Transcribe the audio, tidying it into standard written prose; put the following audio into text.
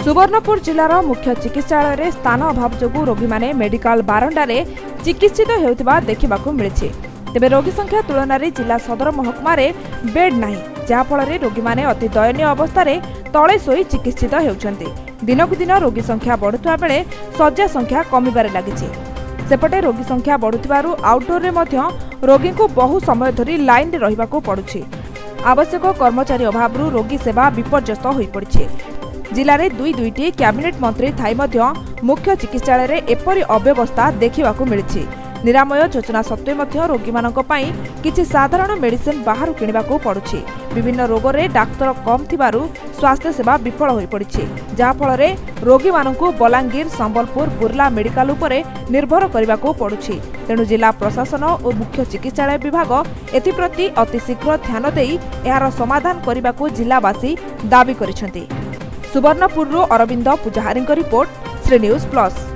ସୁବର୍ଣ୍ଣପୁର ଜିଲ୍ଲାର ମୁଖ୍ୟ ଚିକିତ୍ସାଳୟରେ ସ୍ଥାନ ଅଭାବ ଯୋଗୁଁ ରୋଗୀମାନେ ମେଡିକାଲ ବାରଣ୍ଡାରେ ଚିକିତ୍ସିତ ହେଉଥିବା ଦେଖିବାକୁ ମିଳିଛି। ତେବେ ରୋଗୀ ସଂଖ୍ୟା ତୁଳନାରେ ଜିଲ୍ଲା ସଦର ମହକୁମାରେ ବେଡ୍ ନାହିଁ, ଯାହାଫଳରେ ରୋଗୀମାନେ ଅତି ଦୟନୀୟ ଅବସ୍ଥାରେ ତଳେ ଶୋଇ ଚିକିତ୍ସିତ ହେଉଛନ୍ତି। ଦିନକୁ ଦିନ ରୋଗୀ ସଂଖ୍ୟା ବଢ଼ୁଥିବା ବେଳେ ଶଯ୍ୟା ସଂଖ୍ୟା କମିବାରେ ଲାଗିଛି। ସେପଟେ ରୋଗୀ ସଂଖ୍ୟା ବଢ଼ୁଥିବାରୁ ଆଉଟଡୋରରେ ମଧ୍ୟ ରୋଗୀଙ୍କୁ ବହୁ ସମୟ ଧରି ଲାଇନରେ ରହିବାକୁ ପଡୁଛି। ଆବଶ୍ୟକ କର୍ମଚାରୀ ଅଭାବରୁ ରୋଗୀ ସେବା ବିପର୍ଯ୍ୟସ୍ତ ହୋଇପଡ଼ିଛି। ଜିଲ୍ଲାରେ ଦୁଇ ଦୁଇଟି କ୍ୟାବିନେଟ୍ ମନ୍ତ୍ରୀ ଥାଇ ମଧ୍ୟ ମୁଖ୍ୟ ଚିକିତ୍ସାଳୟରେ ଏପରି ଅବ୍ୟବସ୍ଥା ଦେଖିବାକୁ ମିଳିଛି। ନିରାମୟ ଯୋଜନା ସତ୍ତ୍ୱେ ମଧ୍ୟ ରୋଗୀମାନଙ୍କ ପାଇଁ କିଛି ସାଧାରଣ ମେଡିସିନ ବାହାରୁ କିଣିବାକୁ ପଡୁଛି। ବିଭିନ୍ନ ରୋଗରେ ଡାକ୍ତର କମ୍ ଥିବାରୁ ସ୍ୱାସ୍ଥ୍ୟସେବା ବିଫଳ ହୋଇପଡ଼ିଛି, ଯାହାଫଳରେ ରୋଗୀମାନଙ୍କୁ ବଲାଙ୍ଗୀର, ସମ୍ବଲପୁର, ବୁର୍ଲା ମେଡିକାଲ ଉପରେ ନିର୍ଭର କରିବାକୁ ପଡୁଛି। ତେଣୁ ଜିଲ୍ଲା ପ୍ରଶାସନ ଓ ମୁଖ୍ୟ ଚିକିତ୍ସାଳୟ ବିଭାଗ ଏଥିପ୍ରତି ଅତିଶୀଘ୍ର ଧ୍ୟାନ ଦେଇ ଏହାର ସମାଧାନ କରିବାକୁ ଜିଲ୍ଲାବାସୀ ଦାବି କରିଛନ୍ତି। ସୁବର୍ଣ୍ଣପୁରରୁ ଅରବିନ୍ଦ ପୂଜାହାରୀଙ୍କ ରିପୋର୍ଟ, ଶ୍ରୀ ନ୍ୟୁଜ୍ ପ୍ଲସ୍।